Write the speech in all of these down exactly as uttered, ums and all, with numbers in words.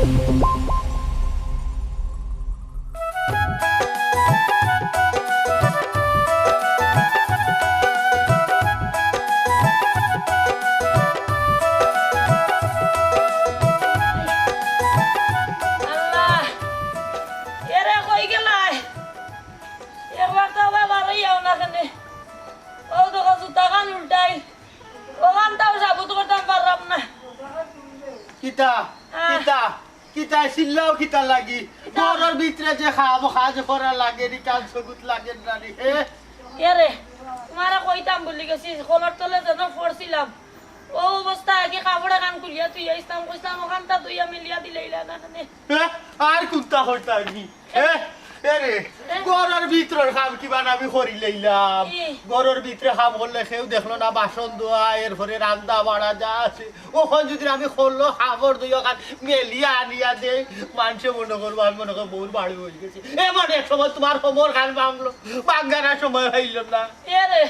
আল্লাহ, এরে কই গেলায়? একবার তো আবার বারইয়াও না কেনে। ও দেখো, জুতাখান উল্টাই। অখানটাও সাবুত করতাম পারলাম না। কিতা? আহ। কিতা? কিতা চিল্লাও কিতা লাগি? কিতা? ঘরর ভিতরে যে কাম কাজ করা লাগে নি, কাম সবুত লাগে না নি, হে? এরে, তুমারে কইতাম ভুলি গেছি, কলর তলে যেন পড়ছিলাম। ও অবস্থা আগে কাপড় এখান খুলিয়া তুই আইসলাম, কইসলাম অখানটা তুই আমি লিয়া দিলে ইলা না কেনে। হে? আর কুন্তা করতাম নি? এ, এ রে, এ? ঘরর ভিতরর কাম কিবা আমি করি লইলাম। ই। ঘরর ভিতরে কাম করলে কেউ দেখলো না, বাসন ধোয়া, এরপরে রান্দা বাড়া যা আছে। অখন যদি আমি করলো, কাপড় ধুইয়া খান মেলিয়া আনিয়া দেই, মানষে মনে করবো আমি মনে করি বউর বাড়ি অই গেছি। এমন এক সময় তুমার কোমর খান ভাঙলো, ভাঙ্গার সময় অইল না। এ রে,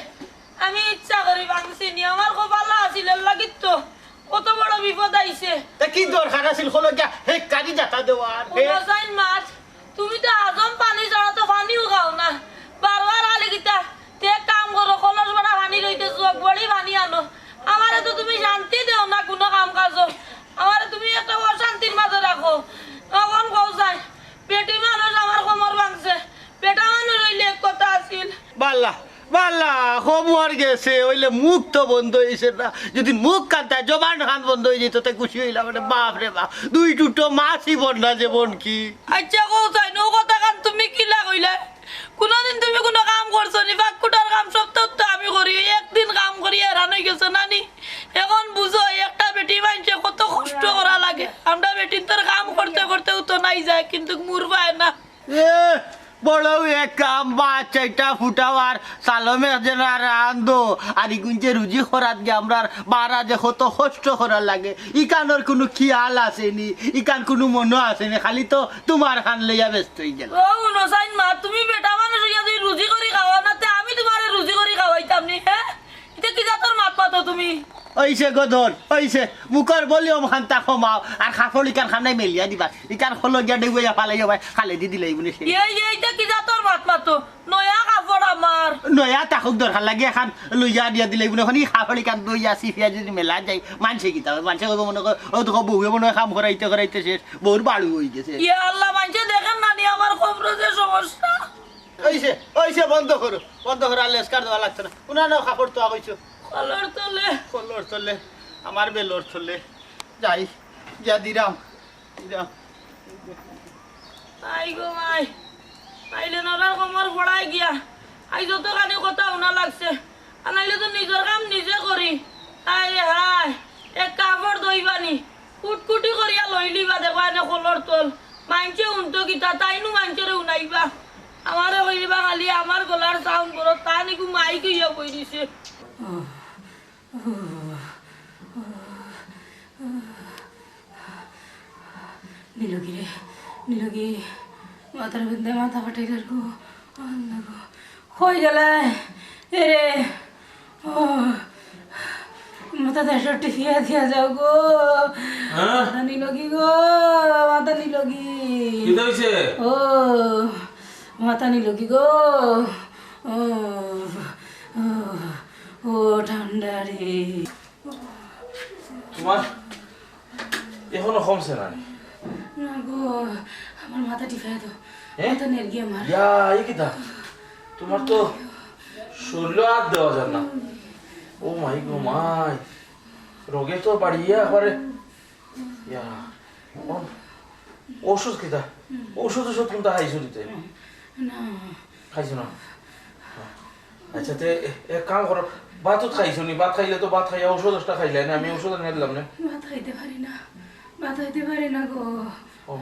আমি ইচ্ছা করি ভাঙছি নি, আমার কপালো আছিল, এর লাগি তো কত বড় বিপদ আইছে। তে কি দরকার আছিল হলো গিয়া হে কারি জাতা দেওয়ার, হে? হুনো চাইন মাত, তুমি তো আজম পানি ছাড়া তো পানিও খাও না, বারবার আলি কিতা। তে এক কাম করো, কলস ভরা পানি লইতে চোখ বড়ি পানি আনো। আমারে তো তুমি শান্তি দেও না কুনু কাম কাজো, আমারে তুমি একটা অশান্তির মাঝে রাখো। অখন কও চাই, বেটি মানুষ আমার কোমর ভাঙছে, বেটা মানুষ অইলে এক কথা আছিল। বালা, বালা, কোমর গেছে, অইলে মুখ তো বন্ধ অইছে না। যদি মুখ কান্তায় জবান খান বন্ধ অই যেত, তে খুশি অইলাম। মানে, বাপ রে বাপ, দুই টুটো মাছই বন্যা যেমন কি। আচ্ছা, কও চাই, ও কথা খান তুমি কিলা কইলা? কুনুদিন তুমি কুনু কাম করছো নি? ফাঁককুটার কাম সব তো, তো আমি করি, একদিন কাম করি হেরান অই গেছো না নি? অখন বুঝো, একটা বেটি মানষে কত কষ্ট করা লাগে। আমরা বেটিন তোর কাম করতে করতেও তো নাই যায়, কিন্তু মুর পায় না। এ, বড়উ এক কাম, ভাত চাইরটা ফুটাও আর চালমে যেন আর রান্ধো। আর ইগুন যে রুজি করাত গিয়া আমরার বারা যে কত কষ্ট করা লাগে, ইকানোর কুনু খিয়াল আছে নি, ইকান কুনু মনো আছে নি, খালি তো তুমার খান লইয়া ব্যস্ত অই গেল। ও হুনো চাইন মাত, তুমি বেটা মানুষ অইয়া যদি রুজি করি খাওয়াও না, তে আমি তুমারে রুজি করি খাওয়াইতাম নি, হে? ইতা কি জাতর মাত মাতো তুমি? অইছে গো ধন, অইছে। মুখর volume খানতা কমাও, আর কাপড় ইকান খানাই মেলিয়া দিবা। ইকান খলো গিয়া ডেগুয়া ফালাইও ভাই, খালে দি দিলে ইবনে সে। এই, এই, ইতা কি জাতর মাত মাতো? নয়া কাপড় আমার। নয়া তাকুক দরকার লাগে, এখান লইয়া দিয়া দিলে ইবনে, অখন ই কাপড় ইকান দইয়া সিফিয়া যদি মেলা যায়, মানষে কিতা কয়? মানষে কইবো মনে কয়, ও তো বউয়ে মনে কয় কাম করাইতে করাইতে শেষ, বউর বাড়ু অই গেছে। ইয়া আল্লাহ, মানষে দেখের না নি আমার কবরো যে সমস্যা। অইছে, অইছে, বন্ধ করো, বন্ধ করো, আর লেস্কার দেওয়া লাগতো না। উনা নাও কাপড় তো আগইছো। কলর তলে। কলর তলে, আমার বেলর তলে। যাই, গিয়া দিরাম, দিরাম। আই গো মাই, আইলে নরার কোমর ফড়াই গিয়া। আই যত কানে কথা হুনা লাগছে, আনাইলে তো নিজর কাম নিজে করি। আই হায়, এক কাপড় দইবানি। কুটকুটি করিয়া লইলিবা, দেখো এনে কলর তল। মাইনষে হুনতো কিতা, তাইনু মাইনষরে হুনাইবা। আমারে কইবা খালি আমার গলার sound বড়, তা নিকু মাইক অইয়া বই দিছে। নীলগি রে, নীলগি, মাথার মধ্যে মাথা ফাটাইলার গো, আল্লাহ গো। কই গেলায়? এ রে, ও, মাথা দেশো টিপিয়া দিয়া যাও গো। হ্যাঁ? মাথা নীলগি গো, মাথা নীলগি। কিতা অইছে? ও, মাথা নীলগি গো। ও, ও, ও ঠান্ডা রে। তুমার অখনো কমছে না নি? না গো, আমার মাথা টিপাইয়া দেও। এ? মাথা নেরগি আমার। ইয়া, ই কিতা? তুমার তো শরীলো আত দেওয়া যার না। ও মাই গো মাই। রোগে তো বাড়িয়া একবারে। ইয়া, ও, ঔষধ কিতা? ঔষধ, ঔষধ কুনটা খাইছো নি তে? না। খাইছো না? আচ্ছা, তে এ-, এক কাম করো, ভাত তো খাইছো নি, ভাত খাইলে তো ভাত খাইয়া ঔষধ একটা খাইলে না, আমি ঔষধ আনিয়া দিলাম না। ভাত খাইতে পারি না, ভাত খাইতে পারি না গো। ও,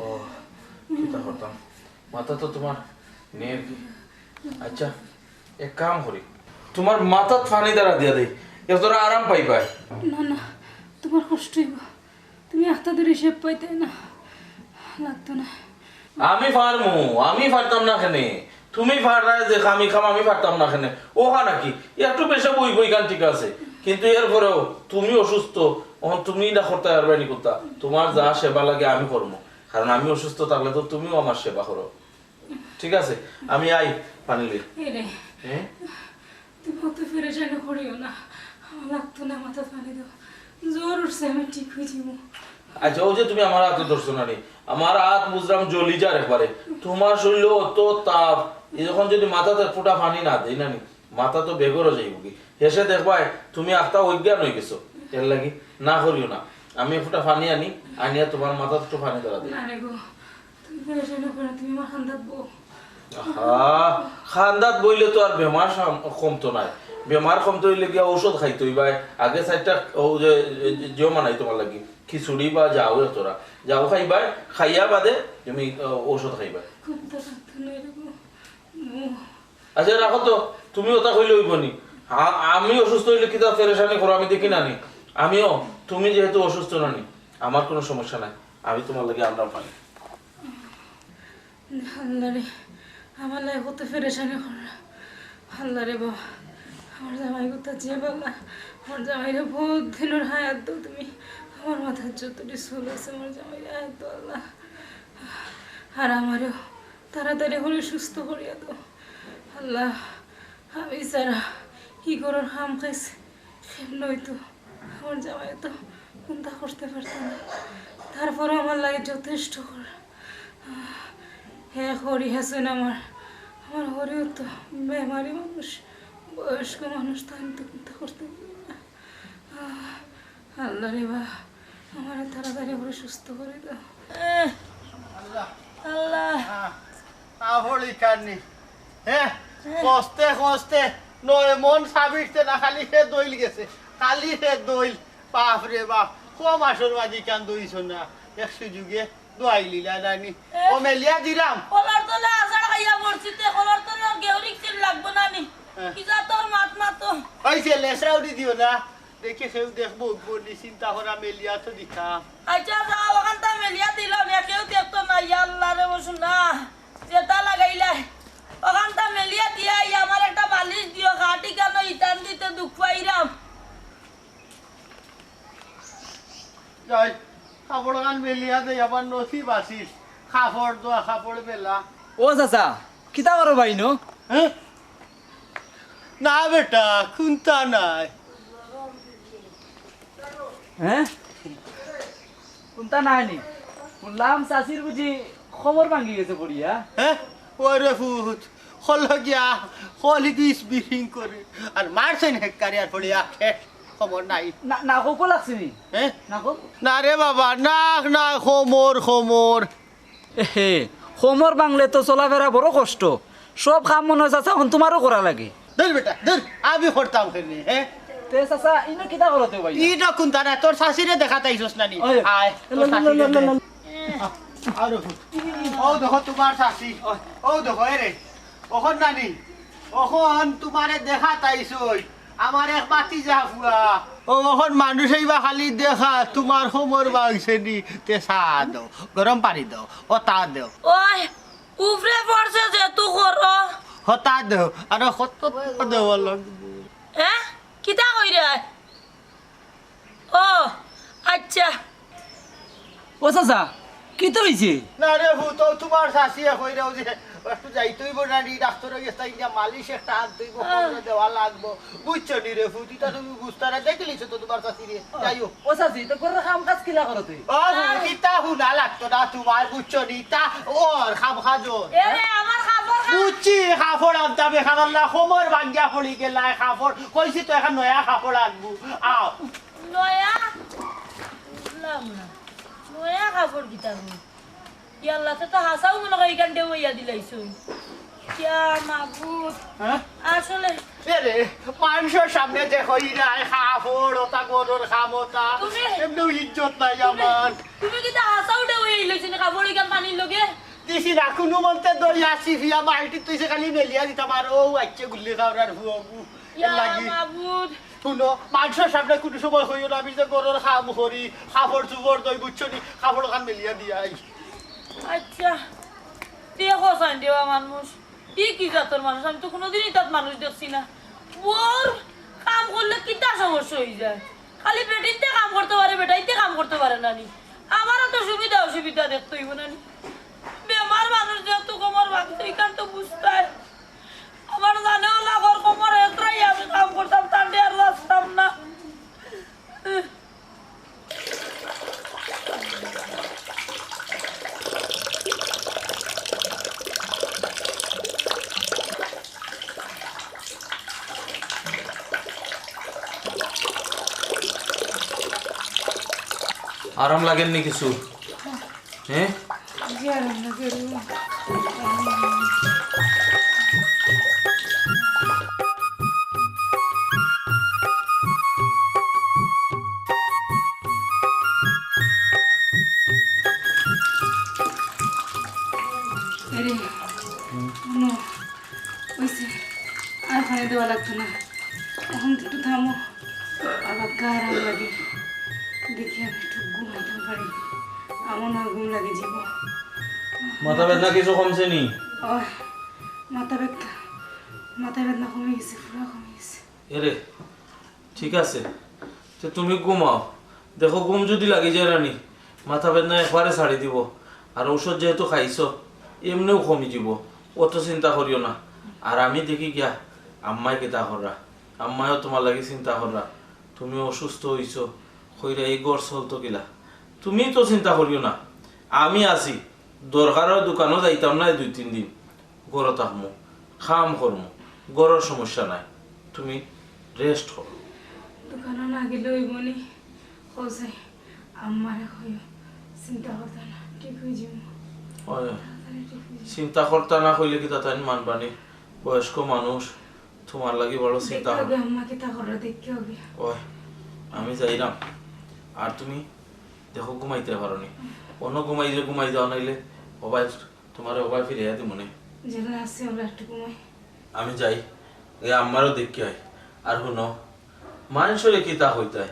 ও, কিতা করতাম, মাথা তো তুমার নেই আর কি। আচ্ছা, এক কাম করি, তুমার মাথাত পানি ঢালা দিয়া দেই, এক ধরো আরাম পাইবায়। না, না, তুমার কষ্ট অইবো। তুমি আখতা ধরি শেপ পাইতে না, লাগতো না। আমি পারমু, আমি পারতাম না কেনে? তুমি পাররায় যে কামি কাম আমি পারতাম না কেনে? ও হা নাকি? একটু বেশি বই বই গান ঠিক আছে। কিন্তু এরপরেও তুমি অসুস্থ, অখন তুমি না করতে পারবায় নি কুন্তা? তুমার যা সেবা লাগে আমি করমু, কারণ আমি অসুস্থ থাকলে তো তুমিও আমার সেবা করো। ঠিক আছে, আমি আই পানি লই। এরে, হ্যাঁ? তুমি অত পেরেশানি করিও না, আমার লাগতো না মাথাত পানি দেও, জ্বর উঠছে, আমি ঠিক অই যাইমু। আচ্ছা, অউ যে তুমি আমার আতো ধরছো না নি, আমার আত বুঝলাম জ্বলি যার একবারে। তুমার শরীরো অত তাপ, অখন যদি মাথাত এক ফুটা পানি না দেই না নি, মাথা তো বেগরও যাইবোগি। শেষে দেখবায় তুমি আখতা অজ্ঞান অই গেছো। এরলাগি না করিও না, আমি এক ফুটা পানি আনি, আনিয়া তুমার মাথাত একটু পানি ধরা দেই। না রে গো, তুমি পেরেশানি করো না, তুমি আমার কান্দাত বও। আহা, কান্দাত বইলে তো আর বেমার সাম-, কমতো নায়। বেমার কমতে অইলে গিয়া ঔষধ খাইতে অইবায়। আগে চাইরটা অউ যে, যে, যে মানাই তুমার লাগি, খিচুড়ি বা যাও তোরা, যাও খাইবায়, খাইয়া বাদে তুমি, আহ, ঔষধ খাইবায়। কমতো নায় রে গো। আচ্ছা, রাখো তো, তুমি অতা কইলে অইবো নি? আ-, আমি অসুস্থ অইলে কিতা পেরেশানি করো, আমি দেখি না নি। আমিও, তুমি যেহেতু অসুস্থ না নি, আমার কুনু সমস্যা নাই, আমি তুমার লাগি আনরাম পানি। আল্লাহ রে, আমার লাগি কত পেরেশানি কররা। আল্লাহ রে বাবা, আমার জামাই কথা যে বালা, আমার জামাইরে বউত দিনর হায়াত দেও তুমি, আমার মাথাত যতটি চুল আছে, আমার জামাইরে হায়াত দেও আল্লাহ। আর আমারেও তাড়াতাড়ি করি সুস্থ করিয়া দেও। আল্লাহ, আমি ছাড়া ই ঘরর কাম কাজ কেমনে অইতো? আমার জামাই তো কুন্তা করতে পারতো না, তারপরও আমার লাগি যথেষ্ট কর। হে করি হেছেন আমার, আমার হরিও তো বেমারি মানুষ, বয়স্ক মানুষ, তাইন তো কুন্তা করতে পারবো না। আল্লাহ রে বা, আমারে তাড়াতাড়ি করি সুস্থ করি দেও। আল্লাহ। আল্লাহ। আহ, আহলি কানি। হে, হে। কষ্টে কষ্টে নয় মন সাবিরতে না, খালি হে দইল গেছে, খালি হে দইল। বাপ রে বাপ, কম আসর বাজি কান দইছ না, এক সুযোগে দোয়াই লিলা নানি। এ? ও মেলিয়া দিলাম। কলর তলে আছাড় খাইয়া মরছি তে, কলর তলে গেউরিক চিল লাগবো না নি? হ্যাঁ। কি যা তোর মাত মাতো। ওই যে লেসরা উড়ি দিও না। দেখি কেউ দেখবো, উঠবো নি, চিন্তা করা মেলিয়া তো দিতাম। আচ্ছা, যাও, ওখানটা মেলিয়া দিলাম, এ কেউ দেখতো না, ইয়া আল্লাহ রে, বসুন না। যেটা লাগাইলাই, ওখানটা মেলিয়া দিয়া, ইয়া আমার একটা বালিশ দিও, খাটি কেন ইটান দিতে দুঃখ পাইরাম। যাই, কাপড় খান মেলিয়া দেই, আবার নসিব আছিল। কাপড় দোয়া, কাপড় মেলা। ও চাচা, কিতা করো বাইনো? হ্যাঁ? না বেটা, কুন্তা নাই। হ্যাঁ? কুন্তা নাই নি? শুনলাম চাচির বুঝি কোমর ভাঙ্গি গেছে পড়িয়া। হ্যাঁ? ওরে ফুত, হলো গিয়া, হলি দিস বিহিং করে। আর মারছেন হেক্কারে আর পড়িয়া, শেষ, খবর নাই। না, না, কোকো লাগছে নি? হ্যাঁ? না, কোক? না রে বাবা, না, না, কোমর, কোমর। এহে, কোমর ভাঙলে তো চলাফেরা বড় কষ্ট। সব কাম মনে হয় চাচা, এখন তোমারও করা লাগে। ধুর বেটা, ধুর, আমি করতাম কেনে, হ্যাঁ? তে চাচা, ইনো কিতা করো তে ভাই? ইনো কুন্তা না, তোর চাচিরে দেখাত আইছস না নি? ওই, আয়, তোর লো, লো, লো, চাচিরে লো, লো, দে। লো, লো। আ-, আরো ফুট। ও দেখো তোমার চাচি, ও দেখো, এ রে, অখন নানি, অখন তোমারে দেখাত আইছই। আমার এক ভাতিজা ফুয়া। ও, অখন মানুষ এইবা খালি দেখা, তোমার কোমর ভাঙছে নি, তে চা দেও, গরম পানি দেও, ও তা দেও। ওই, উপরে পড়ছে যে তু করো। হতা দেও, আর কত দেওয়া লাগবো? এ? কিতা কইরে? ও, আচ্ছা। ও চাচা, কিতা অইছে? না রে ফুত, ও তোমার চাচিয়ে কইরাও যে একটু যাইতে অইবো না নি, ডাক্তারর গেছে তাই গিয়া মালিশ একটা আনতে অইবো, আহ। কোমরে দেওয়া লাগবো। বুঝছো নি রে ফুত, ইতা তুমি বুঝতা না, দেখিলিছো তো তোমার চাচিরে। আহ। যাইও। ও চাচি, তো ঘরর কাম কাজ কিলা করো তুই? ও ফুত, আহ। ইতা হুনা লাগতো না তোমার, বুঝছো নি? ইতা ওর কাম কাজ ওর। এ রে, আমার কাপড় কাম। বুঝছি, কাপড় আনতাম এখান আল্লাহ, কোমর ভাঙ্গিয়া পড়ি গেলায়, কাপড় কইছি তো এখন নয়া কাপড় আনবো। আও। নয়া? বুঝলাম না। নয়া কাপড় কিতা গো? ইয়াল্লা, তে তো হাছাউ মনে কয় ইখান ঢেউ অইয়া দিলাইছো। ইয়া মাবুদ। হ্যাঁ? আসলে এ রে, মানুষর সামনে যে কইরায় কাপড়, ওটা গরুর খাম ওটা। তুমি এমনেও ইজ্জত নাই তুমি, আমার। তুমি কিতা হাছাউ ঢেউ অইয়া দিলাইছো নি কাপড় ইখান পানির লগে? দিছি না, কুনুমন্তে দইয়া আসি ফিয়া বালতি তুইছে খালি মেলিয়া দিতাম আর ও আইছে গুল্লি খাওয়ার ফুয়াবু। ইয়া লাগি। মাবুদ। হুনো, মানুষর সামনে কুনু সময় কইও না, আমি যে গরুর খাম করি, কাপড় চুপড় দই, বুঝছো নি? কাপড় খান মেলিয়া দিয়া আই। আচ্ছা, দেখো চাইন দেওয়া মানুষ, ই কি জাতর মানুষ? আমি তো কুনুদিনই তাত মানুষ দেখছি না। বউর কাম করলে কিতা সমস্যা অইযায়? খালি বেটিন্তে কাম করতো পারে, বেটাইন্তে কাম করতো পারে না নি? আমারও তো সুবিধা অসুবিধা দেখতে অইবো না নি? বেমার মানুষ যেহেতু কোমর ভাঙছে, ইখান তো বুঝতায়। আমার জানেও লাগর কোমর এতরাই আমি কাম করতাম, তান্ডে আর বাঁচতাম না। আরাম লাগের নি কিছু? হ্যাঁ? জি, আরাম লাগে। এরে, হুম। হুনো, অইছে, আর পানি দেওয়া লাগতো না। অখন একটু থামো। বাবা, গা আরাম লাগে। দেখি আমি একটু ঘুমাইতাম পারি। আমার না ঘুম লাগে যাইবো। মাথা বেদনা কিছু কমছে নি? ওই, মাথা বেদনা, মাথা বেদনা কমি গেছে, পুরা কমি গেছে। এরে, ঠিক আছে, তে তুমি ঘুমাও। দেখো, ঘুম যুদি লাগি যায় রানী, মাথা বেদনা একবারে ছাড়ি দিবো। আর ঔষধ যেহেতু খাইছো, এমনেউ কমি যিবো, অত চিন্তা করিও না। আর আমি দেখি গিয়া আম্মায় কিতা কররা, আম্মায়ও তুমার লাগি চিন্তা কররা। তুমি অসুস্থ অইছো, কইরা এই ঘর চলতো কিলা? তুমি তো চিন্তা করিও না, আমি আছি। দরকার অয় দোকানো যাইতাম না এই দুই তিন দিন, ঘরো থাকমু, কাম করমু, ঘরর সমস্যা নাই, তুমি rest করো। দোকানো না গেলে অইবো নি? কও চাই, আম্মারে কইও, চিন্তা করতা না, ঠিক অইযিমু। ওই, তাড়াতাড়ি ঠিক অইযিমু। চিন্তা করতা না কইলে কিতা তাইন মানবা নি? বয়স্ক মানুষ, তুমার লাগি বড় চিন্তা দেখো অয়। আগে আম্মা কিতা কররা, দেখো আগে। ওই, আমি যাইরাম। আর তুমি দেখো, ঘুমাইতায় পারো নি? অনো ঘুমাই যে, ঘুমাই যাও, নাইলে ওবায় তুমারে ওবায় ফিরাইয়া দিমু নে। যেলা আছে, ওলা একটু ঘুমাই। আমি যাই, এ আম্মারেও দেখিয়া আই। আর হুনো, মানষরে কিতা কইতায়,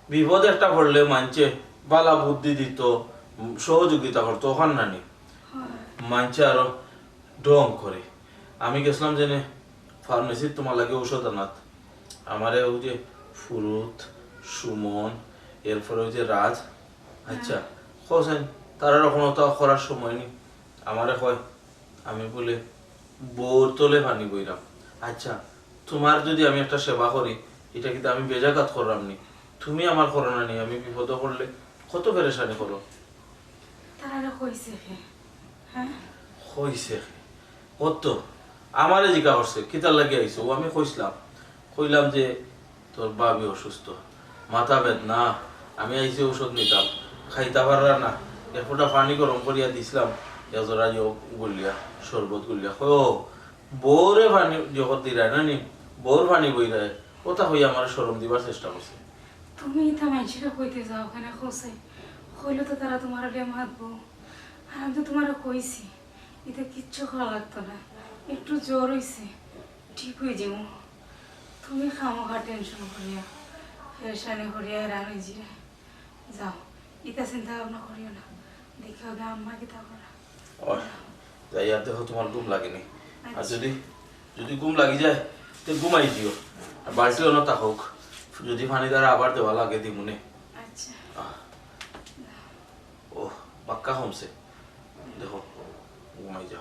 বিপদ একটা পড়লে মানষে বালা বুদ্ধি দিতো, উম, সহযোগিতা করতো, অখান না নি? হয়। মানষে আরো ঢং করে। আমি গেছলাম যেনে pharmacy-ত তুমার লাগি ঔষধ আনাত। আমারে অউ যে ফুরুত, সুমন, এরপরে অউ যে রাজ, আচ্ছা, হ্যাঁ। কও চাইন, তারার অখন অতা করার সময় নি। আমারে কয়, আমি বুলে বউর তলে পানি বইরাম। আচ্ছা, তুমার যুদি আমি একটা সেবা করি, ইটা কিতা আমি বেজাকাত কররাম নি? তুমি আমার করো না নি, আমি বিপদো পড়লে কত পেরেশানি করো। তারারে কইছে কে? হ্যাঁ? কইছে কে? অত আমারে জিকা করছে, "কিতার লাগি আইছো?" অউ আমি কইছলাম, কইলাম যে, "তোর ভাবি অসুস্থ, মাথা বেদনা, আমি আইছি ঔষধ নিতাম, খাইতা পাররা না, এক ফুটা পানি গরম করিয়া দিছলাম, এক জরা ইয়ো গুলিয়া, শরবত গুলিয়া।" কয়, "ও, বউরে পানি জগৎ দিরায় না নি, বউর পানি বইরায়।" অতা কইয়া আমারে শরম দিবার চেষ্টা করছে। তুমি ইতা মানষরে কইতে যাও কেনে কও চাই? কইলে তো তারা তুমারে লইয়া মাতবো। আর আমি তো তুমারে কইছি, ইতা কিচ্ছু করা লাগতো না, একটু জ্বর অইছে, ঠিক অইযিমু। তুমি খামোখা tension করিয়া, পেরেশানি করিয়া হেরান অইযিরায়। যাও, ইতা চিন্তা ভাবনা করিও না। দেখি আগে আম্মা কিতা কররা। ওই, যাই আর দেখো তুমার ঘুম লাগে নি। আর আচ্ছা। যুদি, যুদি ঘুম লাগি যায়, তে ঘুমাই দিও। আর বালতি অনো থাকউক। যুদি পানি দ্বারা আবার দেওয়া লাগে, দিমু নে। আচ্ছা। আহ। ওহ, বাক্কা কমছে। দেখো, ঘুমাই যাও।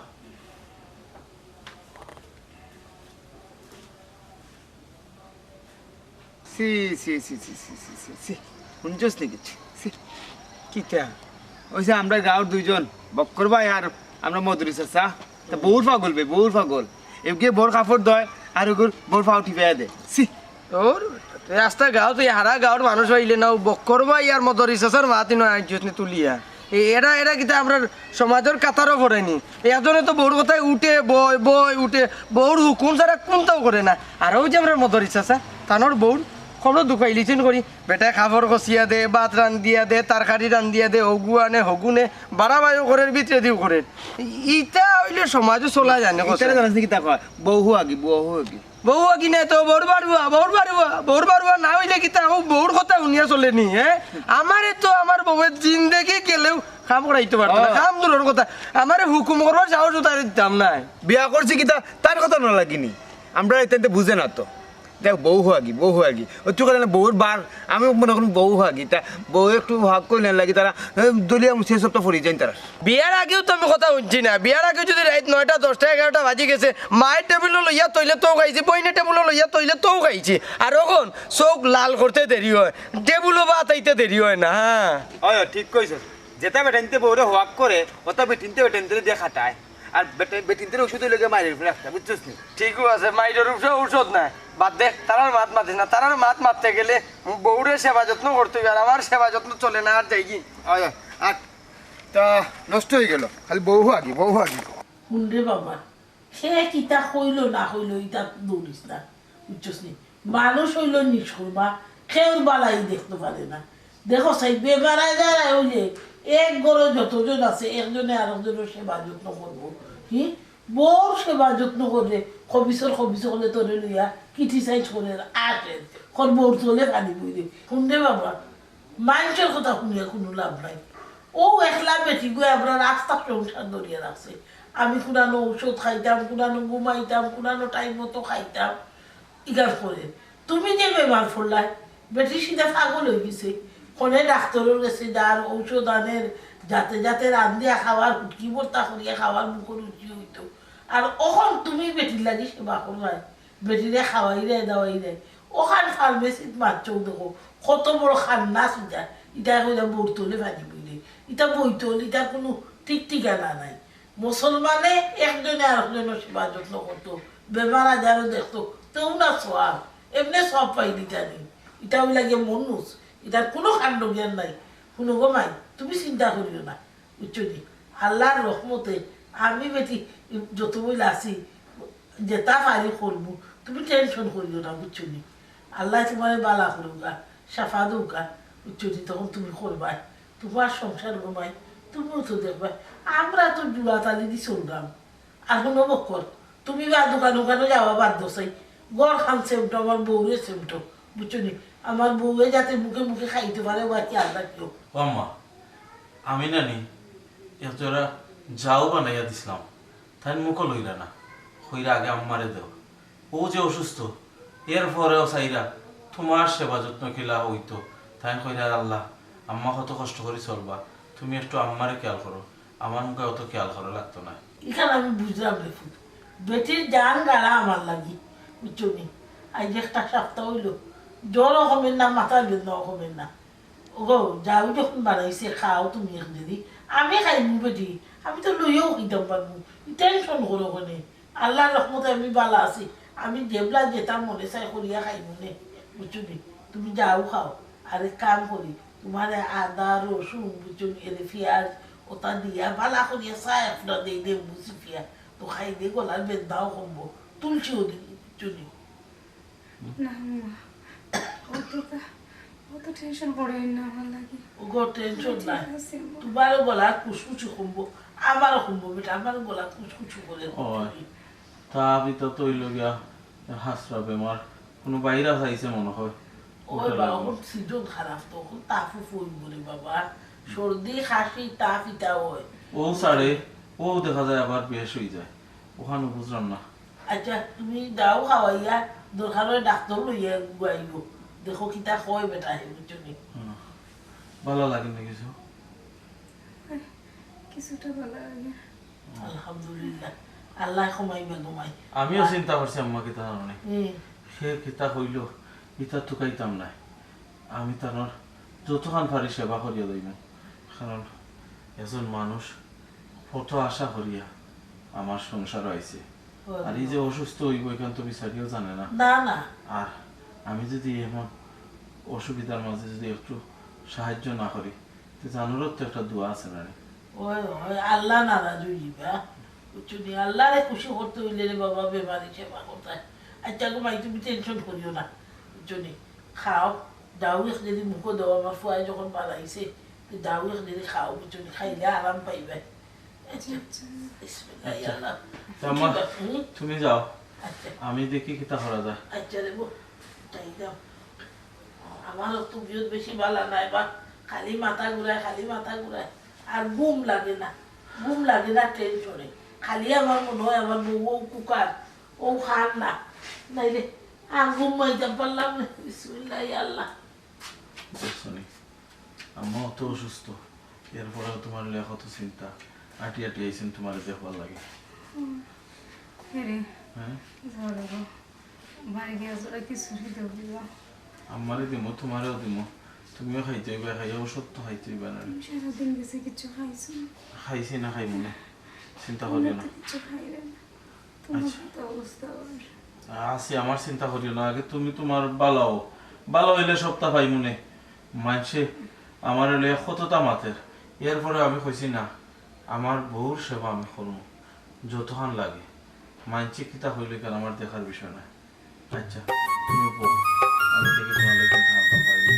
ছি, ছি, ছি। হুনছস নি কিচ্ছু? ছি। কিতা? অউ যে আমরার গাঁওর দুইজন, বক্কর ভাই আর আমরার মদরি চাচা, তা বউর পাগল বে, বউর পাগল। এগুয়ে বউর কাপড় ধয়, আর এগুর বউর পাও টিপাইয়া দে। ছি। ওর, তুই আস্তা গাঁও, তুই হারা গাঁওর মানুষ অইলে না, অউ বক্কর ভাই আর মদরি চাচার মাত ইনো আনছস নি তুলিয়া। এ-, এরা, এরা কিতা আমরার সমাজর কাতারো পড়ে নি? একজনে তো বউর কথায় উঠে, বয়, বয়, উঠে, বউর হুকুম ছাড়া কুন্তাও করে না। আর অউ যে আমরার মদরি চাচা, তানর বউর খবর দুখাইলিছেন করি, বেটায় কাপড় কছিয়া দে, ভাত রান্দিয়া দে, তরকারি রান্দিয়া দে, অগু আনে, হগু নে, বাড়াবাড়িও করের, ভিতরেদিও করের। ইতা অইলে সমাজও চলা যায় না, ইতারে জানস নি কিতা কয়? বউ হুয়াগি, বউ হুয়াগি। বউ হুয়াগি নায় তো, বউর বাড়ুয়া, বউর বাড়ুয়া, বউর বাড়ুয়া না অইলে কিতা, অউ বউর কথা হুনিয়া চলে নি, হ্যাঁ? আমারে তো আমার বউয়ে জিন্দেগি গেলেও কাম করাইতো পারতো না, ও। কাম দূরর কথা, আমারে হুকুম করবার সাহসও তারে দিতাম নায়। বিয়া করছি কিতা, তার কথা না লাগি নি? আমরা ইতা বুঝে না তো। দেখ, বউ হওয়াগি, বউ হওয়াগি। ও তুই কেন বউর বার? আমি মনে করুন বউ হওয়াগি। তা বউ একটু হক করলেন লাগি তারা, এ, দলিয়া মুছে সব তো ফরি যাইন তারা। বিয়ার আগেও তো আমি কথা হুনছি না। বিয়ার আগে যদি রাইত নয়টা, দশটা, এগারোটা বাজি গেছে, মায়ের টেবিলো লইয়া তইলে তো খাইছি, বইনের টেবিলো লইয়া তইলে তো খাইছি। আর অখন চোখ লাল করতে দেরি হয়, টেবিলো ভাত আইতে দেরি হয় না। হ্যাঁ। অয়, অয়, ঠিক কইছস। যেটা বেটাইন্তে বউরে হক করে, ওটা বেটিন্তে বেটাইন্তে দিয়া খাটায়। আর বেটা-, বেটিন্তে ওষুধ হইলে গিয়ে মায়ের উপরে রাখতে, বুঝছস নি? ঠিকও আছে, মাইরর উপরে ঔষধ নাই। বাদ দে, তারার মাত মাতিস না। তারার মাত মাততে গেলে বউরে সেবা যত্ন করতে হবে, আর আমার সেবা যত্ন চলে না, আর যাই কি? অয়, অয়, আর তা নষ্ট হয়ে গেল, খালি বউ হওয়াগি, বউ হওয়াগি। হুন রে বাবা, সে কিতা কইলো না কইলো, ইতা দৌড়িস না, বুঝছস নি? মানুষ হইল নিষ্কর্মা, কেউর বালাই দেখতে পারে না। দেখো সাই, বেমার আজার হইলে এক ঘরে যতজন আছে, একজনে আরেকজনের সেবা যত্ন করবো। কি? বউর সেবা যত্ন করলে, খবিসর খবিস হলে তোরে লইয়া criticize করে আসে, কর বউর তলে পানি বইলে। হুন রে বাবা, মানুষের কথা শুনিয়া কোনো লাভ নাই। ও একলা বেটি গো, আমরা রাস্তা সংসার ধরিয়া রাখছে। আমি কুনানো ঔষধ খাইতাম, কুনানো ঘুমাইতাম, কুনানো টাইম মতো খাইতাম। ইগার পরে তুমি যে বেমার পড়লায়, বেটি সিধা পাগল হয়ে গেছে। কোনে ডাক্তারের গেছে যার, ঔষধ আনের, যাতে যাতে রান্ধিয়া খাওয়ার, হুটকি ভর্তা করিয়া খাওয়ার মুখর রুচি হইতো। আর অখন তুমি বেটির লাগি সেবা করলায়, বেটিরে খাওয়াইরে, দাওয়াইরে। ওখান ফার্মেসিত মারছো দেখো, কত বড় খান্না সিধা। ইটা কইলা বইতলে পানি বইলে। ইটা বইতল, ইটা কোনো ঠিক ঠিকানা নাই। মুসলমানে একজনে আরেকজনের সেবা যত্ন করতো, বেমার আজারও দেখতো, তেও না সওয়াব, এমনে সওয়াব পাই দিতা নি। ইটা ওই লাগে মনুষ, ইটার কোনো কাণ্ড জ্ঞান নাই। শুনো গো মাই, তুমি চিন্তা করিও না, বুঝছো নি? আল্লাহর রহমতে আমি বেটি যত বইল আছি, যেটা পারি করবো, তুমি টেনশন করিও না, বুঝছো নি? আল্লাহ তোমারে বালা করুকা, সাফা দৌকা, বুঝছো নি? তখন তুমি করবায়, তোমার সংসার ঘুমাই, তুমিও তো দেখবায়। আমরা তো জুড়া তালি দি চললাম, আর কোনো বকর, তুমি বা দোকান ওখানে যাওয়া বাদ দোসাই, ঘর খান সেমটো, আমার বউরে সেমটো, বুঝছো নি? আমার বউয়ে যাতে মুখে মুখে খাইতে পারে, ওবা কি আল্লাহ কেউ। ও আম্মা, আমি নানি এক জোড়া যাও বানাইয়া দিছিলাম, তাই মুখো লইলা না, কইরা আগে আম্মারে দেও। ও যে অসুস্থ, এর পরেও চাইরা তোমার সেবা যত্ন কিলা হইতো, তাই কইরা, "আল্লাহ, আম্মা কত কষ্ট করি চলবা, তুমি একটু আম্মারে খেয়াল করো, আমার মুখে অত খেয়াল করা লাগতো না।" ইখান আমি বুঝলাম রে ফুত, বেটির জান গাড়া আমার লাগি, বুঝছো নি? আজ একটা সপ্তাহ হইল, জ্বরও কমের না, মাথার বেদনাও কমের না। ওগো, যাও যখন বানাইছে, খাও তুমি এক দেরি। আমি খাইমু বেটি, আমি তো লইয়াও খাইতাম পারমু। ই টেনশন করো কেনে? আল্লাহর রহমতে আমি বালা আছি। আমি যেবলা যেটা মনে চাই করিয়া খাইমু নে, বুঝছো নি? তুমি যাও খাও। আর এক কাম করি, তোমারে আদা, রসুন, বুঝছো নি, এরে পিয়াজ, ওটা দিয়া বালা করিয়া চা একটা দেই দে, বুঝি পিয়া। তো খাইলে গলার বেদনাও কমবো, তুলসীও দিবি, বুঝছো নি? না, আম্মা, অত কা-, অত টেনশন করিও না আমার লাগি। ওগো, টেনশন আমি ঠিক নাই। আছি, আম্মা। তোমারও গলা কুচকুচি কমবো, আমারও কমবো বেটা, আমারও গলা কুচকুচি করে ওই, কমবো। তা আমি তো তৈল গিয়া হাসরা বেমার, কোনো ভাইরাস আইছে মনে হয়। ওই ওটা বাবা, লাগলো। ওর সিজন খারাপ তো, ওর তাপ ফুল বলে বাবা, সর্দি, কাশি, তাপ ইটা হয়। ও সারে, ও দেখা যায় আবার বেশ হয়ে যায়, ওখানে বুঝলাম না। আচ্ছা, তুমি যাও খাওয়াইয়া, দরকার হয় ডাক্তার লইয়া গুয়াইও। দেখো কিতা কয় বেটা হে, বুঝছো নি? হুম। ভালো লাগে না কিছু? কিছুটা ভালো লাগে। আলহামদুলিল্লাহ। আল্লাহ কমাইবা তোমায়। আমিও আর চিন্তা করছি আম্মা কিতা জানো নি? হুম। সে কিতা কইলো, ইতা তুকাইতাম না। আমি তার যতখান পারি সেবা করিয়া দইমু। কারণ একজন মানুষ কত আশা করিয়া আমার সংসার আইছে। হয় আর এই যে বাবা। অসুস্থ হইব, এখান তো বিচারিও জানে না। না, না। আর আমি যদি এমন অসুবিধার মাঝে যদি একটু সাহায্য না করি, তো জানোরও তো একটা দোয়া আছে না রে? ওই, ওই, আল্লাহ নারাজ হয়ে যাবে, হ্যাঁ? বুঝছো নি? আল্লাহরে খুশি করতে হইলে রে বাবা, বেমারি সেবা করতে হয়। আচ্ছা গো মাই, তুমি টেনশন করিও না, বুঝছো নি? খাও, দাও এক যদি মুখো দাও, আমার ফুয়ায় যখন বানাইছে, তো দাও এক যদি খাও, বুঝছো নি? খাইলে আরাম পাইবে। আচ্ছা, আচ্ছা। বিসমিল্লাহ, আচ্ছা। আল্লাহ। তো আম্মা, হুম? তুমি যাও। আচ্ছা। আমি দেখি কিতা করা যায়। আচ্ছা রে বউ, তাই যাও। আমারও তবিয়ত বেশি ভালা নাই বা, খালি মাথা ঘুরায়, খালি মাথা ঘুরায়। আর ঘুম লাগে না, ঘুম লাগে না টেনশনে। খালি আমার মনে হয় আমার বউ ও কুকার, ও খান না। নাইলে আর ঘুমাইতাম পারলাম না। বিসমিল্লাহ, ইয়া আল্লাহ। দেখছো নি? আম্মা অত অসুস্থ, এরপরেও তুমার লইয়া কত চিন্তা। আটি আটি আইছইন তুমারে দেখবার লাগি। হুম। এরে, হ্যাঁ? যাও রে গো। বাড়ি গিয়া যাও, কিছু রে দেও গো। আম্মারে দিমু, তুমারেও দিমু। তুমিও খাইতে অইবা, খাইয়া ঔষধ তো খাইতে অইবা না। তুমি সারাদিন গেছে কিচ্ছু খাইছো না? খাইছি না, খাইমু না। চিন্তা করিও না। আমি তো কিচ্ছু খাই না। তুমার আচ্ছা। কিতা অবস্থা অর? আছি, আমার চিন্তা করিও না। আগে তুমি তুমার বালা অও। বালা অইলে সবতা পাইমুনে। মাইনষে আমারে লইয়া কততা মাতের। এরপরে আমি কইছি না, আমার বউর সেবা আমি করমু। যতখান লাগে। মাইনষে কিতা কইলে কেন আমার দেখার বিষয় না। আচ্ছা, তুমি বও। আমি দেখি তুমার লাগি কিতা আনতাম পারি নি।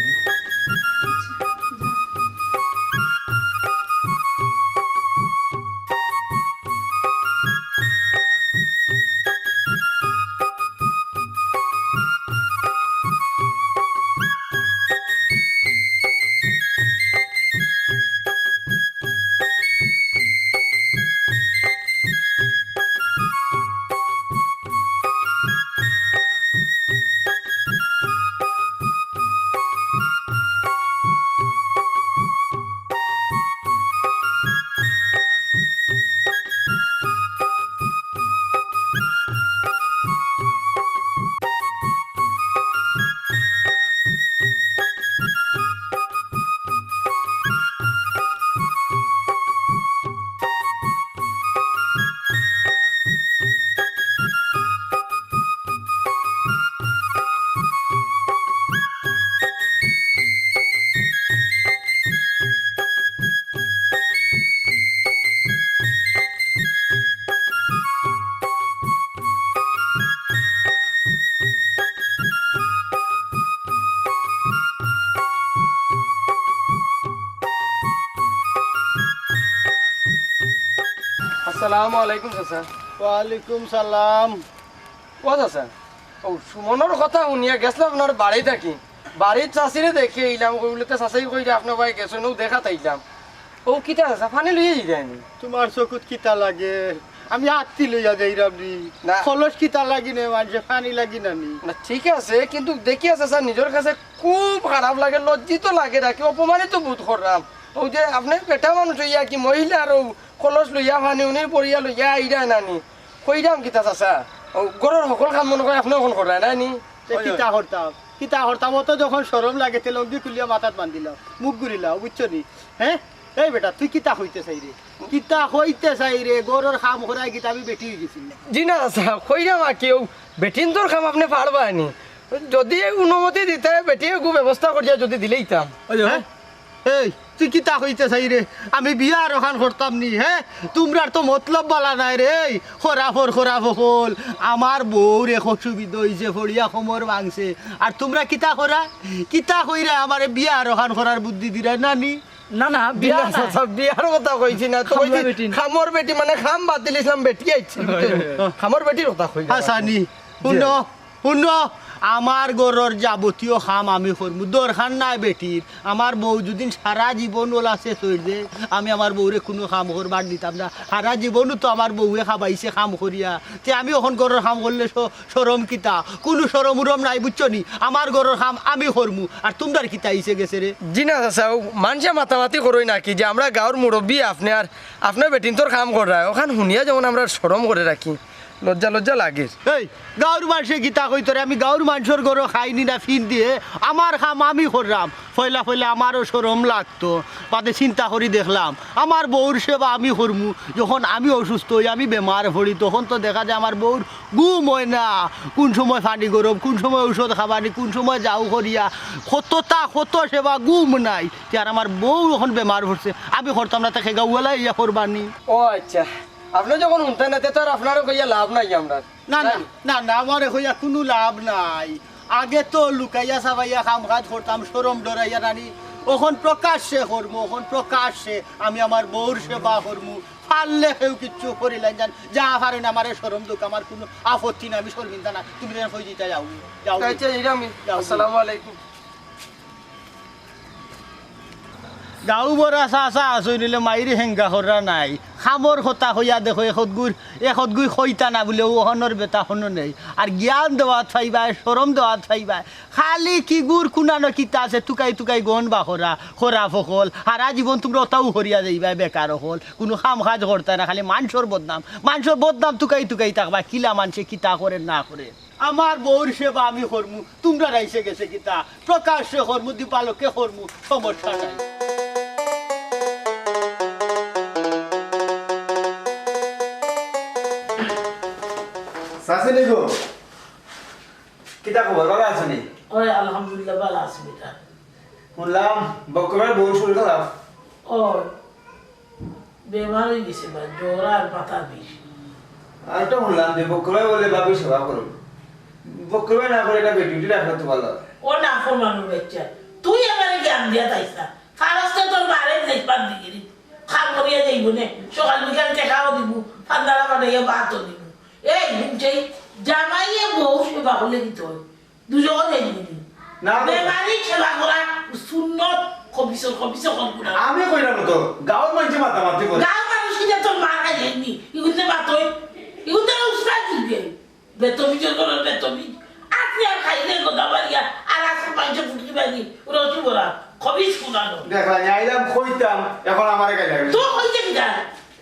আসসালামু আলাইকুম চাচা। ওয়ালাইকুম সালাম। ও চাচা, ও সুমনর কথা হুনিয়া গেছলাম আপনার বাড়ি থাকি। বাড়িত চাচিরে দেখি আইলাম, কইলে তো চাচাই কইরা আপনার বাড়ি গেছইন, ও দেখাত আইলাম। ও কিতা চাচা, পানি লইয়া যাইরায়নি? তুমার চকুত কিতা লাগে? আমি আত্তি লইয়া যাইরাম নি। না। কলস কিতা লাগি নে, মানষে পানি লাগি না নি? না, ঠিক আছে, কিন্তু দেখিয়া চাচা, নিজর কাছে খুব খারাপ লাগে, লজ্জিত লাগে, রাখি অপমানিত বোধ কররাম। অউ যে আপনে বেটা মানুষ অইয়া কি মহিলার অউ কলস লইয়া পানি উনি পড়িয়া লইয়া আইরায় না নি? কইরাম কিতা চাচা? অউ ঘরর হকল কাম মনো কয় আপনে অখন কররায় না নি? তে কিতা করতাম? কিতা করতাম? অত যখন শরম লাগে, তে লুঙ্গি খুলিয়া মাথাত বান্ধিলাও, মুখ ঘুরিলাও, বুঝছো নি? হে? এই বেটা, তুই কিতা কইতে চাইরে? কিতা কইতে চাইরে? ঘরর কাম করায় কিতা আমি বেটি অইগেছি নি? জি না চাচা, কইরাম আর কি, অউ বেটিন্তর কাম আপনে পারবায় নি। যদি অনুমতি দিতে, বেটিয়ে গু ব্যবস্থা করিয়া যদি দিলেইতাম। ওই যে, হে? এই, তুই কিতা কইতে চাইরে? আমি বিয়া আরোখান করতাম নি, হে? তুমরার তো মতলব বালা নায় রে, এই, খরাফর খরাফ অকল। আমার বউর এক অসুবিধা অইছে, পড়িয়া কোমর ভাঙছে। আর তুমরা কিতা করায়? কিতা কইরায় আমারে বিয়া আরোখান করার বুদ্ধি দিরায় না নি? না, না, বিয়া বিয়া না। চাচা, বিয়ার কথা কইছি না, তো কইছি কামর বেটি। কামর বেটি মানে কাম বাদ দিলাইছলাম, বেটি আইছে। কামর বেটির কথা কইছি। হাছানি, হুনো, হুনো, আমার ঘরর যাবতীয় কাম আমি করমু, দরকার নাই বেটির। আমার বউ যুদি সারা জীবন অলা শেষ অইযায়, আমি আমার বউরে কুনু কাম করবার দিতাম না। সারা জীবনও তো আমার বউয়ে খাবাইছে কাম করিয়া, তে আমি অখন ঘরর কাম করলে শ-, শরম কিতা? কুনু শরম উরম নাই, বুঝছো নি? আমার ঘরর কাম আমি করমু, আর তুমরার কিতা অইছে গেছে রে? জি না চাচা, অউ মানষে মাতামাতি করইন নাকি যে আমরা গাঁওর মুরব্বি আপনে আর আপনে বেটিন্তর কাম কররায়, অখান হুনিয়া যেমন আমরা শরম করে রাখি। লজ্জা লজ্জা লাগের। এই, গাঁওর মানষে কিতা কইতো রে? আমি গাঁওর মানষর ঘরো খাইনি না ফিন দিয়ে, আমার কাম আমি কররাম। পয়লা পয়লা আমারও শরম লাগতো, বাদে চিন্তা করি দেখলাম, আমার বউর সেবা আমি করমু, যখন আমি অসুস্থ অই, আমি বেমার পড়ি, তখন তো দেখা যায় আমার বউর ঘুম অয় না, কুন সময় পানি গরম, কুন সময় ঔষধ খাবানি, কুন সময় যাও করিয়া, কততা কত সেবা ঘুম নাই। তে আর আমার বউ অখন বেমার পড়ছে, আমি করতাম না, তে কে গাঁওআলায় ইয়া করবানি। ও আচ্ছা, আপনে যখন হুনতা না, তে তো আর আপনারে কইয়া লাভ নাই আমরার। না, না, না, না, আমারে কইয়া কুনু লাভ নাই। আগে তো লুকাইয়া চাবাইয়া কাম কাজ করতাম, শরম ডরাইয়া নানি। অখন প্রকাশ্যে করমু, অখন প্রকাশ্যে আমি আমার বউর সেবা করমু। পারলে কেউ কিচ্ছু করিলাইন যান, যা পারইন আমারে শরম দেউক, আমার কুনু আপত্তি নাই, আমি শরমিন্দা না। তুমি যেন কই দিতা যাও, যাও। আচ্ছা, ইরামি, যাও। আসসালামু আলাইকুম। গাঁও বড়া চাচা আছইন অইলে মাইর হেঙ্গা কররা নাই। কামর কথা কইয়া দেখো, একতগুর, একতগুই কইতা না বুলে অউ অখনর বেটা অখনো নেই। আর জ্ঞান দেওয়াত পাইবায়, শরম দেওয়াত পাইবায়। খালি কিগুর কুনানো কিতা আছে, তুকাই তুকাই গন বা করা, করা ফকল। হারা জীবন তুমরা অতাউ করিয়া যাইবায় বেকার অকল। কুনু কাম কাজ করতায় না, খালি মানষর বদনাম, মানষর বদনাম তুকাই তুকাই থাকবায়, কিলা মানষে কিতা করের না করের। আমার বউর সেবা আমি করমু, তুমরার আইছে গেছে কিতা, প্রকাশ্যে করমু, দিবালোকে করমু, সমস্যা নাই। চাচিনি গো, কিতা খবর, ভালা আছনি? ওই আলহামদুলিল্লাহ, ভালা আছি বেটা। হুনলাম বক্কর ভাইর বউর শরীর খারাপ। ওই বেমার অইগেছে বা, জ্বর আর মাথার বিষ। আর তো হুনলাম যে বক্কর ভাই বুলে ভাবির সেবা করইন। বক্কর ভাই না করে একটা বেটি উটি রাখলে তো ভালা অয়। ও নাফরমানর বাইচ্চা, তুই আমারে জ্ঞান দিয়া থাইস না। ফারস্তে তোর মারে দেখবার দিগিরি। কাম করিয়া যাইবো নে, সকাল বিকাল টেকাও দিবো, ফান্দারা পাঠাইয়া ভাতও দিবো। এই হুনছস, জামাইয়ে বউর সেবা করলে কিতা অয়? দুজখো যাইবি নি? না, না। বেমারির সেবা করা সুন্নত, খবিসর খবিস অকল কুনানো। আমি কইরাম তো, গাঁওর মানষে মাতামাতি করে। গাঁওর মানুষ কিতা তোর মার খাই যায়নি? ইগুনতে মাতইন, ইগুনতে উস্তাদ দিবে। বেতমিজর ঘরর বেতমিজ। আপনি আর খাইলে গোদা মারিয়া, আর আছে মানষে ফুটকি বাজি, রসু বড়া, খবিস কুনানো। দেখলা নি, আইলাম কইতাম, এখন আমারে গাইলা। তো কইতে কিতা?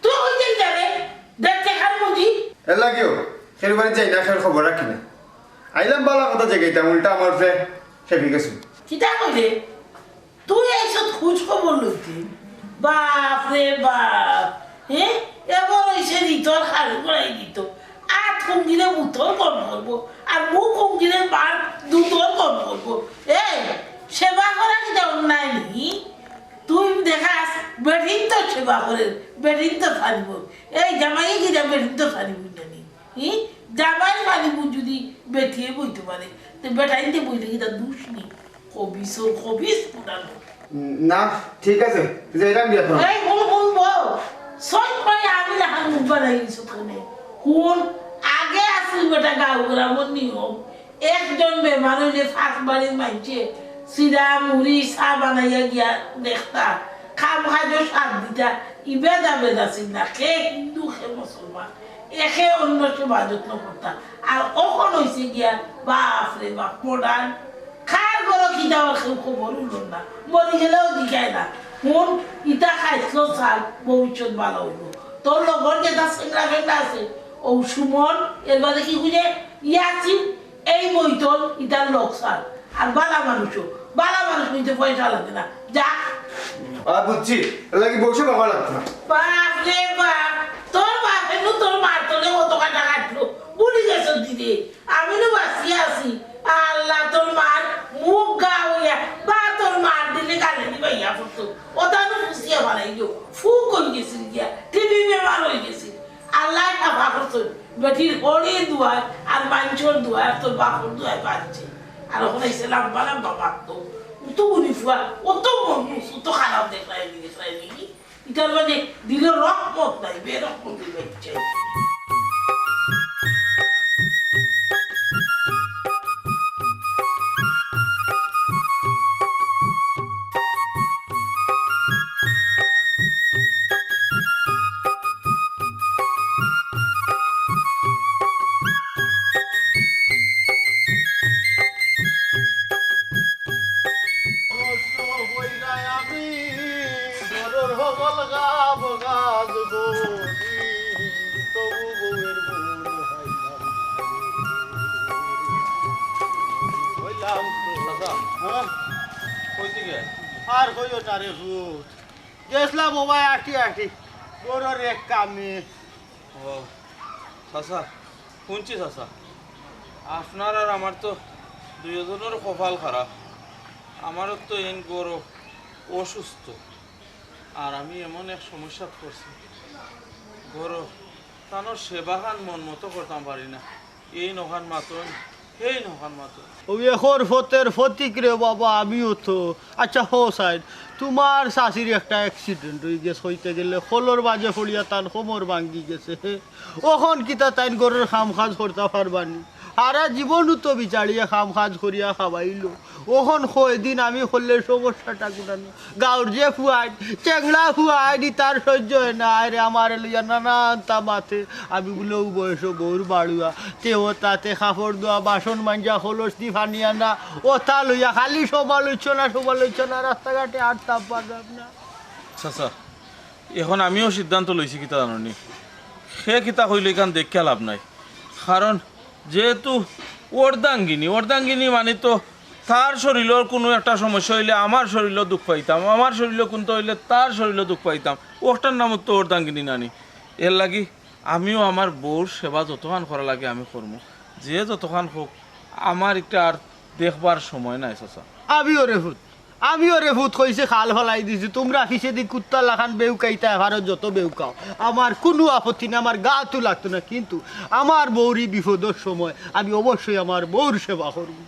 তো কইতে কিতা রে? দেখতে খান বুঝি? এর লাগিও, খের বাড়ি যাই না, খের খবর রাখি না। আইলাম বালা কথা জাগাইতাম, উল্টা আমার ফে-, খেপি গেছে। কিতা কইলে? তুই আইছত খোঁজ খবর লইতে? বাপ রে বাপ! হে? এবার অইছে রিতর খাল করাই দিত। আত কমগিলে মুতর কম করবো, আর মুখ কমগিলে মার দুধর কম করবো। এই, সেবা করা কিতা অন্যায় নি? তুই দেখাস, বেটিন তো সেবা করে, বেটিন তো পারিব। এই জামাই কিতা বেটিন তো পারিব জানি? হি? জামাই পারিব যদি বেটিয়ে বইতে পারে, তে বেটাইনতে বইলে কিতা দুষ নি? খবিসর খবিস কুনানো। উম, না, ঠিক আছে, যাইরাম গিয়া এখন। এই হুন, হুন বউ, সব ভাই আমি লাখান মুখ বানাই দিছো কেনে? হুন, আগে আছিল বেটা গাঁও গ্রামর নিয়ম, একজন বেমার অইলে পাশ বাড়ির মাইনষে চিড়া, মুড়ি, চা বানাইয়া গিয়া দেখতা, কাম কাজও সাথ দিতা, ইভেদ আভেদ আছিল না, কে হিন্দু, কে মুসলমান, একে অন্যর সেবা যত্ন করতা। আর অখন অইছে গিয়া, বাপ রে বাপ, modern, কার ঘরো কিতা অর কেউ খবরও লয় না, মরি গেলেও জিগায় না। হুন, ইতা খাইছলো চাল, ভবিষ্যৎ ভালা অইবো। তোর লগর যেতা চেংড়া ফেংড়া আছে, অউ সুমন, এর বাদে কি কইলে? ইয়াসিন, এই মইতল, ইতার লগ চাল। আর ভালা মানুষও, ভালা মানুষ অইতে পয়সা লাগে না। যা। আ, বুঝছি, এর লাগি বউর সেবা করা লাগতো না। বাপ রে বাপ, তোর বাপে নু তোর মার তলে কত কাটা কাটলো, ভুলি গেছস দিদি। আমি নু বাঁচিয়া আছি। আল্লাহ, তোর মার মুখ গা অইয়া, বা তোর মার দিলে গালে দিবাইয়া পড়তো। অতা নু ফুসিয়া বানাইলো, ফুক অই গেছিল গিয়া, টিবি বেমার অই গেছিল। আল্লায় খাফা করছইন, বেটির হড়ির দুয়ায় আর মাইনষর দুয়ায় আর তোর বাপর দুয়ায় বাঁচছে। আর অখন আইছে লাম্বা লাম্বা মাততো। অত গুণী ফুয়া, অত মনহুষ, অত খারাপ দেখরায়নি, দেখরায়নি। ইতার মাঝে দিলে রহমত নাই, বেরহমতি বাচ্চা। কষ্ট কইরায় আমি ঘরর হকল কাম কাজ করি, তবু বউয়ের মন পাইলাম না। কইলাম তো। চাচা, হ্যাঁ? কইতে গে? আর কইও না রে পুত। গেছলাম ও ভাই আটি আটি, ঘরর এক কামে। ও, চাচা, হুনছি চাচা, আপনার আর আমার তো দুইওজনর কপাল খারাপ। আমারও তো এইন ঘরো অসুস্থ, আর আমি এমন এক সমস্যাত পড়ছি, ঘরো তানর সেবাখান মন মতো করতাম পারি না। এইন অখান মাতইন, হেইন অখান মাতইন। অউ একর ফতের ফতিক রে বাবা, আমিও তো। আচ্ছা, হো সাইড, তুমার চাচির একটা accident অই গেছে, কইতে গেলে খলর মাঝে পড়িয়া তান কোমর ভাঙ্গি গেছে। অখন কিতা তাইন ঘরর কাম কাজ করতা পারবা নি? সারা জীবনও তো বিচারিয়ে কাম কাজ করিয়া খাওয়াইলো। অখন কয়দিন আমি করলে সমস্যাটা কুনানো? গাঁওর যে ফুয়াইন, চেংড়া ফুয়াইন, ইতার সহ্য অয় না। আরে আমারে লইয়া নানানতা মাতে। আমি বুলে অউ বয়সো বউর বাড়ুয়া, তেও তাতে কাপড় ধোয়া, বাসন মাঞ্জা, কলস দি পানি আনা, অতা লইয়া খালি সমালোচনা, সমালোচনা, রাস্তাঘাটে আটতাম পারলাম না। চাচা, অখন আমিও সিদ্ধান্ত লইছি কিতা জানইননি, কে কিতা কইলো ইখান দেখিয়া লাভ নাই। কারণ যেহেতু অর্ধাঙ্গিনী, অর্ধাঙ্গিনী মানি তো তার শরীলর কুনু একটা সমস্যা অইলে আমার শরীলো দুখ পাইতাম, আমার শরীলো কুন্তা অইলে তার শরীলো দুখ পাইতাম। অটার নামউ তো অর্ধাঙ্গিনী নানি। এরলাগি আমিও আমার বউর সেবা যতখান করা লাগে আমি করমু, যে যতখান কউক, আমার ইটা আর দেখবার সময় নাই চাচা। আমিও রে পুত, আমিও রে পুত কইছি, খাল ফালাই দিছি। তুমরা পিছেদি কুত্তার লাখান বেউকাইতায় পারো, যত বেউকাও, আমার কুনু আপত্তি নাই, আমার গাতো লাগতো না। কিন্তু আমার বউর ই বিপদর সময় আমি অবশ্যই আমার বউর সেবা করমু।